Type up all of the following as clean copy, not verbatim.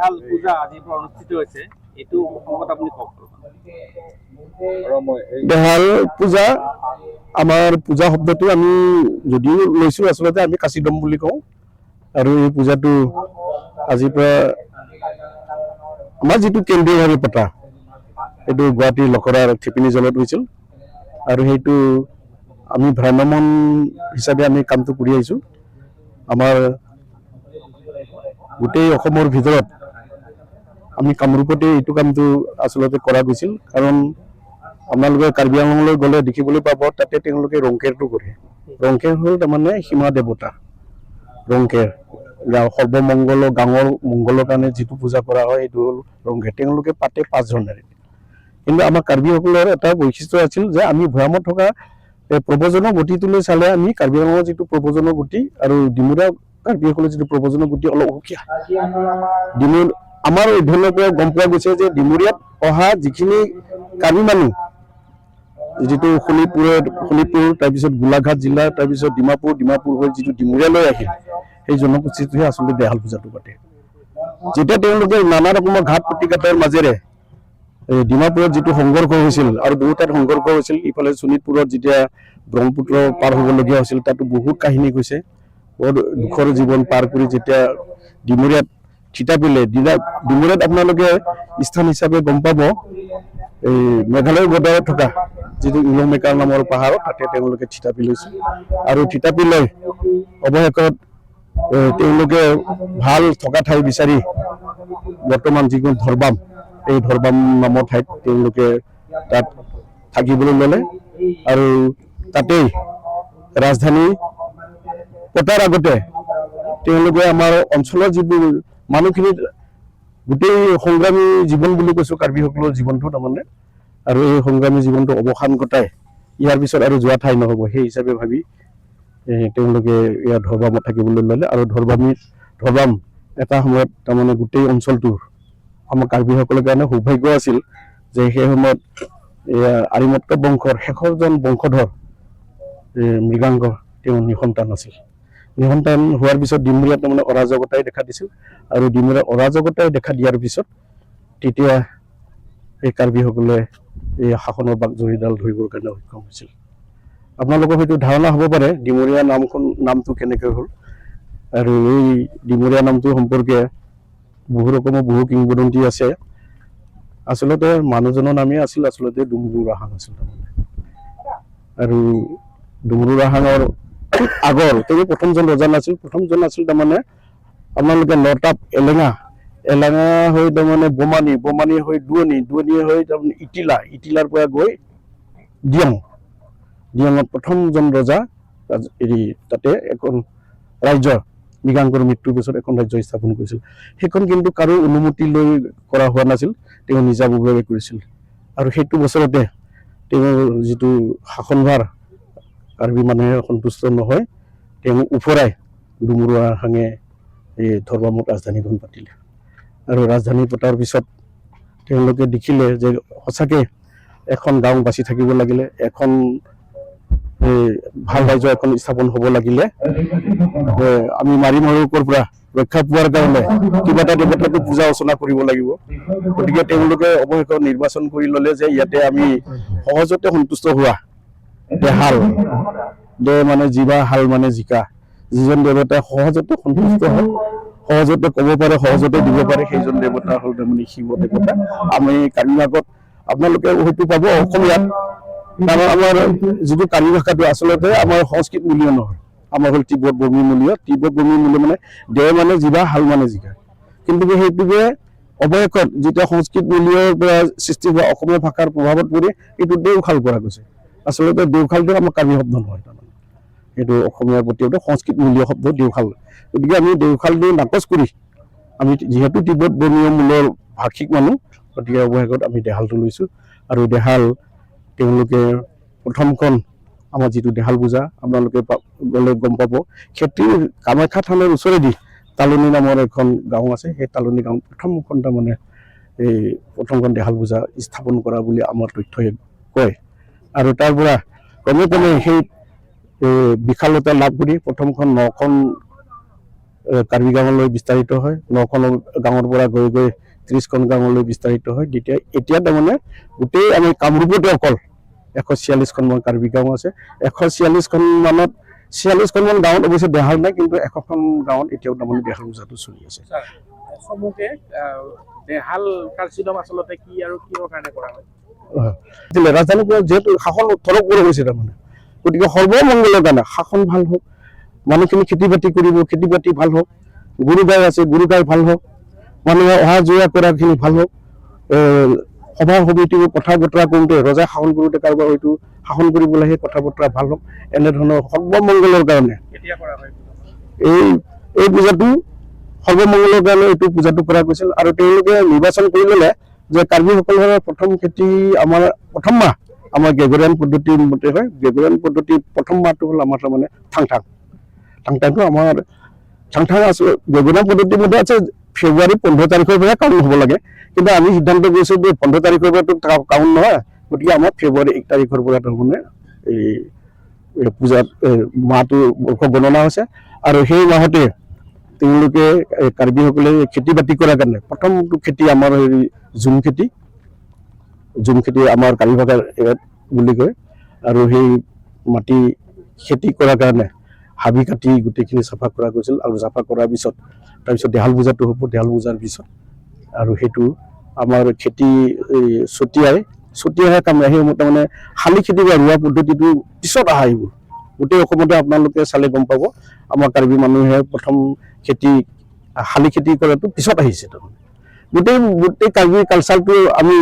দেহাল পূজা আজিৰ পৰা অনুষ্ঠিত হৈছে, এইটো প্ৰসংগত আপুনি কওক। দেহাল পূজা, আমাৰ পূজা শব্দটো আমি যদিও লৈছোঁ, আচলতে আমি কাচিদম বুলি কওঁ। আৰু এই পূজাটো আজিৰ পৰা আমাৰ যিটো কেন্দ্ৰীয়ভাৱে পতা, সেইটো গুৱাহাটীৰ লখৰাৰ থিপিনি জলত হৈছিল। আৰু সেইটো আমি ভ্ৰাম্যমান হিচাপে আমি কামটো কৰি আহিছোঁ। আমাৰ গোটেই অসমৰ ভিতৰত আমি কামৰূপতে এইটো কামটো আচলতে কৰা গৈছিল। কাৰণ আপোনালোকে কাৰ্বি আংলঙলৈ গ'লে দেখিবলৈ পাব, তাতে তেওঁলোকে ৰংকেৰটো কৰে। ৰংকেৰ হ'ল তাৰমানে সীমা দেৱতা। ৰংকেৰ গাঁও সৰ্বমংগল, গাঁৱৰ মংগলৰ কাৰণে যিটো পূজা কৰা হয়, সেইটো হ'ল ৰংকেৰ। তেওঁলোকে পাতে পাঁচ ধৰণেৰে। কিন্তু আমাৰ কাৰ্বিসকলৰ এটা বৈশিষ্ট্য আছিল যে আমি ভৈয়ামত থকা এই প্ৰব্ৰজনৰ গতিটোলৈ চালে আমি কাৰ্বি আংলঙৰ যিটো প্ৰব্ৰজনৰ গতি আৰু ডিমুৰা কাৰ্বিসকলৰ যিটো প্ৰব্ৰজনৰ গতি অলপ সুকীয়া। ডিমুৰ আমাৰ অধ্যয়নৰ পৰা গম পোৱা গৈছে যে ডিমুৰীয়াত অহা যিখিনি কাৰ্বি মানুহ, যিটো শোণিতপুৰ, তাৰপিছত গোলাঘাট জিলা, তাৰপিছত ডিমাপুৰ, ডিমাপুৰ হৈ যিটো ডিমুৰীয়ালৈ আহিল, সেই জনগোষ্ঠীটোহে আচলতে দেহাল পূজাটো পাতে। যেতিয়া তেওঁলোকে নানা ৰকমৰ ঘাট প্ৰতিঘাতৰ মাজেৰে এই ডিমাপুৰত যিটো সংঘৰ্ষ হৈছিল আৰু বহুত তাত সংঘৰ্ষ হৈছিল, ইফালে শোণিতপুৰত যেতিয়া ব্ৰহ্মপুত্ৰ পাৰ হ'বলগীয়া হৈছিল, তাতো বহুত কাহিনী গৈছে। বহুত দুখৰ জীৱন পাৰ কৰি যেতিয়া ডিমুৰীয়াত থিতাপিলে, ডিমুৰীয়াত আপোনালোকে স্থান হিচাপে গম পাব, এই মেঘালয়ৰ বৰ্ডাৰত থকা যিটো ইলমেকাৰ নামৰ পাহাৰত, তাতে তেওঁলোকে থিতাপি লৈছিল। আৰু থিতাপি লৈ অৱশেষত তেওঁলোকে ভাল থকা ঠাই বিচাৰি বৰ্তমান যিখন ধৰবাম, এই ধৰবাম নামৰ ঠাইত তেওঁলোকে তাত থাকিবলৈ ল'লে। আৰু তাতেই ৰাজধানী পতাৰ আগতে তেওঁলোকে আমাৰ অঞ্চলৰ যিবোৰ মানুহখিনি গোটেই সংগ্ৰামী জীৱন বুলি কৈছোঁ কাৰ্বিসকলৰ জীৱনটো তাৰমানে, আৰু এই সংগ্ৰামী জীৱনটো অৱসান ঘটাই ইয়াৰ পিছত আৰু যোৱা ঠাই নহ'ব, সেই হিচাপে ভাবি তেওঁলোকে ইয়াত ধৰবামত থাকিবলৈ ল'লে। আৰু ধৰবাম এটা সময়ত তাৰমানে গোটেই অঞ্চলটোৰ আমাৰ কাৰ্বিসকলৰ কাৰণে সৌভাগ্য আছিল যে সেই সময়ত এয়া আৰিমত্ত বংশৰ শেষৰজন বংশধৰ মৃগাংগ, তেওঁ নিসন্তান আছিল। নিসন্তান হোৱাৰ পিছত ডিমুৰীয়াত তাৰমানে অৰাজকতাই দেখা দিছিল। আৰু ডিমুৰীয়াত অৰাজকতাই দেখা দিয়াৰ পিছত তেতিয়া এই কাৰ্বিসকলে এই শাসনৰ বাকজৰীডাল ধৰিবৰ কাৰণে সক্ষম হৈছিল। আপোনালোকৰ হয়তো ধাৰণা হ'ব পাৰে ডিমৰীয়া নামটো কেনেকৈ হ'ল। আৰু এই ডিমৰীয়া নামটো সম্পৰ্কে বহু ৰকমৰ বহু কিংবদন্তি আছে। আচলতে মানুহজনৰ নামেই আছিল আচলতে ডুমৰু ৰাহাং আছিল তাৰমানে। আৰু ডুমৰু ৰাহাঙৰ আগৰ তেওঁ প্ৰথমজন ৰজা নাছিল। প্ৰথমজন আছিল তাৰমানে আপোনালোকে নতাপ এলেঙা, এলেঙা হৈ তাৰমানে বমানী, বমানী হৈ দুৱনী, দুৱনী হৈ তাৰমানে ইটিলা, ইটিলাৰ পৰা গৈ দিয়ং, দিয়ঙত প্ৰথমজন ৰজা হেৰি তাতে এখন ৰাজ্য মৃগাংকৰ মৃত্যুৰ পিছত এখন ৰাজ্য স্থাপন কৰিছিল। সেইখন কিন্তু কাৰো অনুমতি লৈ কৰা হোৱা নাছিল, তেওঁ নিজাববীয়াকৈ কৰিছিল। আৰু সেইটো বছৰতে তেওঁৰ যিটো শাসনভাৰ কাৰ্বি মানুহে সন্তুষ্ট নহয়, তেওঁ ওফৰাই ডুমৰু হাঙে এই ধৰ্বামত ৰাজধানীখন পাতিলে। আৰু ৰাজধানী পতাৰ পিছত তেওঁলোকে দেখিলে যে সঁচাকৈ এখন গাঁও বাচি থাকিব লাগিলে, এখন এই ভাল ৰাজ্য এখন স্থাপন হ'ব লাগিলে, আমি মাৰি মাৰুকৰ পৰা ৰক্ষা পোৱাৰ কাৰণে কিবা এটা দেৱতাটো পূজা অৰ্চনা কৰিব লাগিব। গতিকে তেওঁলোকে অৱশেষত নিৰ্বাচন কৰি ল'লে যে ইয়াতে আমি সহজতে সন্তুষ্ট হোৱা দেহাল, দে মানে জীৱা, হাল মানে জিকা, যিজন দেৱতাই সহজতে সন্তুষ্ট হয়, সহজতে ক'ব পাৰে, সহজতে দিব পাৰে, সেইজন দেৱতা হ'ল তাৰমানে শিৱ দেৱতা। আমি কাৰ্বি ভাষাত আপোনালোকে হয়তো পাব অসমীয়াত, কাৰণ আমাৰ যিটো কাৰ্বি ভাষাটো আচলতে আমাৰ সংস্কৃত মূলীয় নহয়, আমাৰ হ'ল তিব্বত বৰ্মী মূলীয়। তিব্বত বৰ্মী মূল্য মানে দে মানে জিভা, হাল মানে জিকা। কিন্তু সেইটোকে অৱশেষত যেতিয়া সংস্কৃত মূলীয়ৰ পৰা সৃষ্টি হোৱা অসমীয়া ভাষাৰ প্ৰভাৱত পৰি এইটো দেওশাল কৰা গৈছে। আচলতে দেওশালটো আমাৰ কাৰ্বি শব্দ নহয়, তাৰমানে এইটো অসমীয়াৰ প্ৰতি এইটো সংস্কৃত মূলীয় শব্দ দেওশাল। গতিকে আমি দেওশালটো নাকচ কৰি আমি যিহেতু তিব্বত বৰ্মীয় মূলৰ ভাষিক মানুহ, গতিকে অৱশেষত আমি দেহালটো লৈছোঁ। আৰু দেহাল তেওঁলোকে প্ৰথমখন আমাৰ যিটো দেহাল পূজা, আপোনালোকে গ'লে গম পাব, খেতিৰ কামাখ্যা থানৰ ওচৰেদি তালনি নামৰ এখন গাঁও আছে। সেই তালনি গাঁৱত প্ৰথমখন তাৰমানে এই প্ৰথমখন দেহাল পূজা স্থাপন কৰা বুলি আমাৰ তথ্যই কয়। আৰু তাৰ পৰা ক্ৰমে ক্ৰমে সেই এই বিশালতা লাভ কৰি প্ৰথমখন 9খন কাৰ্বি গাঁৱলৈ বিস্তাৰিত হয়। 9খন গাঁৱৰ পৰা গৈ গৈ 30খন গাঁৱলৈ বিস্তাৰিত হয়। তেতিয়া এতিয়া তাৰমানে গোটেই আমি কামৰূপতে অকল 146খনমান কাৰ্বি গাঁও আছে। 146খন মানত 46খনমান গাঁৱত অৱশ্যে দেহাল নাই, কিন্তু 100খন গাঁৱত এতিয়াও তাৰমানে দেহাল পূজাটো চলি আছে। চমুকে দেহাল কাৰ্চিদম আচলতে কি আৰু কিহৰ কাৰণে কৰা হয়? দিলে ৰাজধানী পৰা যিহেতু শাসন থৰক বৰক হৈছে তাৰমানে, গতিকে সৰ্বমংগলৰ কাৰণে শাসন ভাল হওক, মানুহখিনি খেতি বাতি কৰিব, খেতি বাতি ভাল হওক, গৰু গাই আছে, গৰু গাই ভাল হওক, মানুহে অহা যোৱা কৰাখিনি ভাল হওক, সভা সমিতিবোৰ কথা বতৰা কৰোঁতে, ৰজাই শাসন কৰোঁতে কাৰোবাৰ হয়তো শাসন কৰিবলৈ সেই কথা বতৰা ভাল হওক, এনেধৰণৰ সৰ্বমংগলৰ কাৰণে কেতিয়া কৰা হয়? এই এই পূজাটো সৰ্বমংগলৰ কাৰণে এইটো পূজাটো কৰা গৈছিল। আৰু তেওঁলোকে নিৰ্বাচন কৰি ল'লে যে কাৰ্বিসকলৰ প্ৰথম খেতি আমাৰ প্ৰথম মাহ আমাৰ গ্ৰেগৰিয়ান পদ্ধতিৰ মতে হয়। গ্ৰেগৰিয়ান পদ্ধতিৰ প্ৰথম মাহটো হ'ল আমাৰ তাৰমানে থাংথাং। থাংথাংটো আমাৰ থাংথাং আচলতে গ্ৰেগৰিয়ান পদ্ধতিৰ মতে আছে ফেব্ৰুৱাৰী 15 তাৰিখৰ পৰা কাউণ্ট হ'ব লাগে, কিন্তু আমি সিদ্ধান্ত কৰিছোঁ যে 15 তাৰিখৰ পৰাতো কাউণ্ট নহয়, গতিকে আমাৰ ফেব্ৰুৱাৰী 1 তাৰিখৰ পৰা তাৰমানে এই এই পূজাত এই মাহটো বৰ্ষ গণনা হৈছে। আৰু সেই মাহতে তেওঁলোকে এই কাৰ্বিসকলে খেতি বাতি কৰাৰ কাৰণে প্ৰথমটো খেতি আমাৰ হেৰি জুম খেতি। জুম খেতি আমাৰ কাৰ্বি ভাষাৰ ইয়াত বুলি কয়। আৰু সেই মাটি খেতি কৰাৰ কাৰণে হাবি কাটি গোটেইখিনি চাফা কৰা গৈছিল। আৰু চাফা কৰাৰ পিছত তাৰপিছত দেহাল পূজাটো হ'ব। দেহাল পূজাৰ পিছত আৰু সেইটো আমাৰ খেতি এই ছটিয়াই ছটিয়াই কাম, সেই তাৰমানে শালি খেতি বা ৰোৱা পদ্ধতিটো পিছত আহা। এইবোৰ গোটেই অসমতে আপোনালোকে চালে গম পাব, আমাৰ কাৰ্বি মানুহে প্ৰথম খেতি শালি খেতি কৰাটো পিছত আহিছে। তাৰমানে গোটেই গোটেই কাৰ্বি কালচাৰটো আমি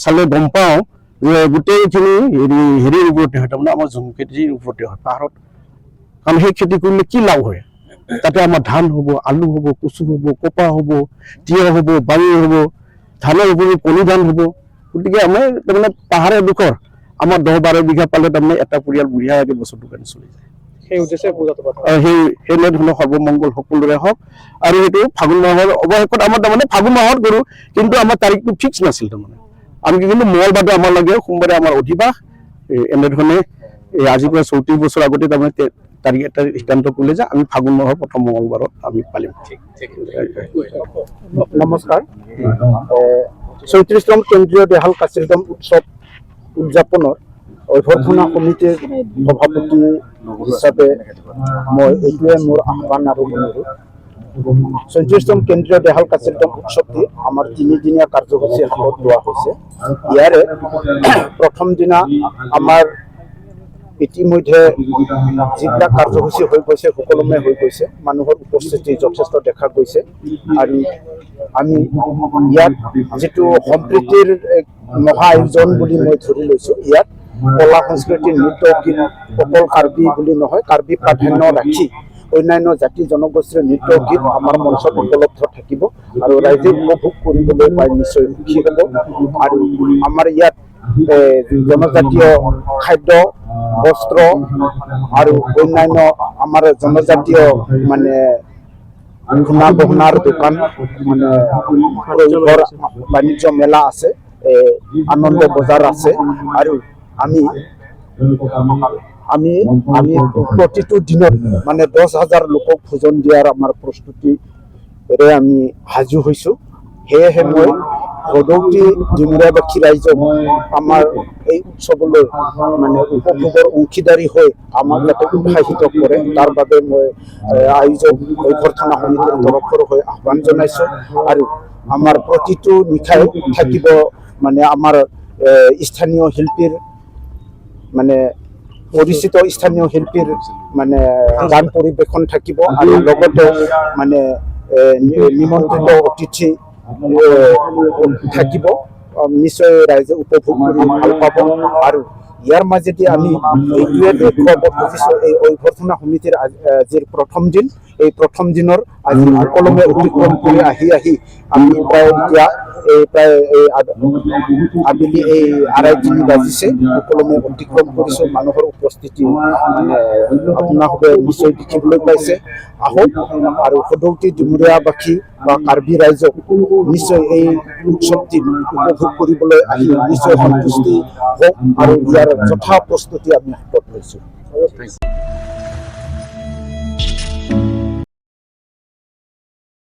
চালে গম পাওঁ যে গোটেইখিনি হেৰিৰ ওপৰতে হয়, তাৰমানে আমাৰ ঝুম খেতিৰ ওপৰতে হয় পাহাৰত। কাৰণ সেই খেতি কৰিলে কি লাভ হয়? তাতে আমাৰ ধান হ'ব, আলু হ'ব, কচু হ'ব, কপাহ হ'ব, তিয়ঁহ হ'ব, বাঙি হ'ব, ধানৰ উপৰিও কণী ধান হ'ব। গতিকে আমাৰ তাৰমানে পাহাৰ এডোখৰ আমাৰ 10-12 বিঘা পালে তাৰমানে এটা পৰিয়াল বঢ়িয়াকৈ বছৰটোৰ কাৰণে চলি যায়। সেই উদ্দেশ্যে পূজাটো পাতা হয়। আৰু সেনেধৰণৰ সৰ্বমংগল সকলোৰে হওক। আৰু সেইটো ফাগুন মাহৰ অৱশেষত আমাৰ তাৰমানে ফাগুন মাহত কৰোঁ, কিন্তু আমাৰ তাৰিখটো ফিক্স নাছিল। তাৰমানে আমি কিন্তু মঙলবাৰটো আমাৰ লাগে, সোমবাৰে আমাৰ অধিবাস, এনেধৰণে এই আজিৰ পৰা 34 বছৰ আগতে তাৰমানে তাৰিখ এটা সিদ্ধান্ত কৰিলে যে আমি ফাগুন মাহৰ প্ৰথম মঙলবাৰত আমি পালিম। ঠিক ঠিক। নমস্কাৰ। 34তম কেন্দ্ৰীয় দেহাল কাচিৰদম উৎসৱ উদযাপনৰ অভ্যৰ্থনা সমিতিৰ সভাপতি হিচাপে মই এইটোৱে মোৰ আহ্বান আৰু অনুৰোধ। 34তম কেন্দ্ৰীয় দেহাল কাচিৰদম উৎসৱটি আমাৰ তিনিদিনীয়া কাৰ্যসূচী হাতত লোৱা হৈছে। ইয়াৰে প্ৰথম দিনা আমাৰ ইতিমধ্যে যিবিলাক কাৰ্যসূচী হৈ গৈছে, সুকলমে হৈ গৈছে। মানুহৰ উপস্থিতি যথেষ্ট দেখা গৈছে। আৰু আমি ইয়াত যিটো সম্প্ৰীতিৰ এক মহা আয়োজন বুলি মই ধৰি লৈছোঁ, ইয়াত কলা সংস্কৃতি, নৃত্য গীত অকল কাৰ্বি বুলি নহয়, কাৰ্বি প্ৰাধান্য ৰাখি অন্যান্য জাতি জনগোষ্ঠীৰ নৃত্য গীত আমাৰ মঞ্চত উপলব্ধ থাকিব আৰু ৰাইজে উপভোগ কৰিবলৈ পাই নিশ্চয় সুখী হ'ব। আৰু আমাৰ ইয়াত জনজাতীয় খাদ্য, বস্ত্ৰ আৰু অন্যান্য আমাৰ জনজাতীয় মানে সোণা গহনাৰ দোকান, মানে ঘৰ বাণিজ্য মেলা আছে, আনন্দ বজাৰ আছে। আৰু আমি আমি আমি প্ৰতিটো দিনত মানে 10,000 লোকক ভোজন দিয়াৰ আমাৰ প্ৰস্তুতিৰে আমি সাজু হৈছোঁ। সেয়েহে মই সদৌতি ডিমৰীয়াবাসী ৰাইজক আমাৰ এই উৎসৱলৈ মানে উপভোগৰ অংশীদাৰী হৈ আমাক যাতে উৎসাহিত কৰে, তাৰ বাবে মই আয়োজক অভ্যৰ্থনা সমিতিৰ তৰফৰ হৈ আহ্বান জনাইছোঁ। আৰু আমাৰ প্ৰতিটো নিশাই থাকিব মানে আমাৰ স্থানীয় শিল্পীৰ, মানে পৰিচিত স্থানীয় শিল্পীৰ মানে গান পৰিৱেশন থাকিব আৰু লগতে মানে নিমন্ত্ৰিত অতিথি থাকিব। নিশ্চয় ৰাইজে উপভোগ কৰি ভাল পাব। আৰু ইয়াৰ মাজেদি আমি এইটোৱে দেখুৱাব খুজিছোঁ, এই অভ্যৰ্থনা সমিতিৰ আজিৰ প্ৰথম দিন, এই প্ৰথম দিনৰ আজি সুকলমে অতিক্ৰম কৰি আহি আহি আমি প্ৰায় এতিয়া এই প্ৰায় এই আবেলি এই 2:30-3 বাজিছে। সুকলমে অতিক্ৰম কৰিছোঁ। মানুহৰ উপস্থিতি মানে আপোনালোকে নিশ্চয় দেখিবলৈ পাইছে। আহক আৰু সদৌতি ডিমৰীয়াবাসী বা কাৰ্বি ৰাইজক নিশ্চয় এই উৎসৱটি উপভোগ কৰিবলৈ আহি নিশ্চয় সন্তুষ্টি হওক আৰু ইয়াৰ যথা প্ৰস্তুতি আমি হাতত লৈছোঁ।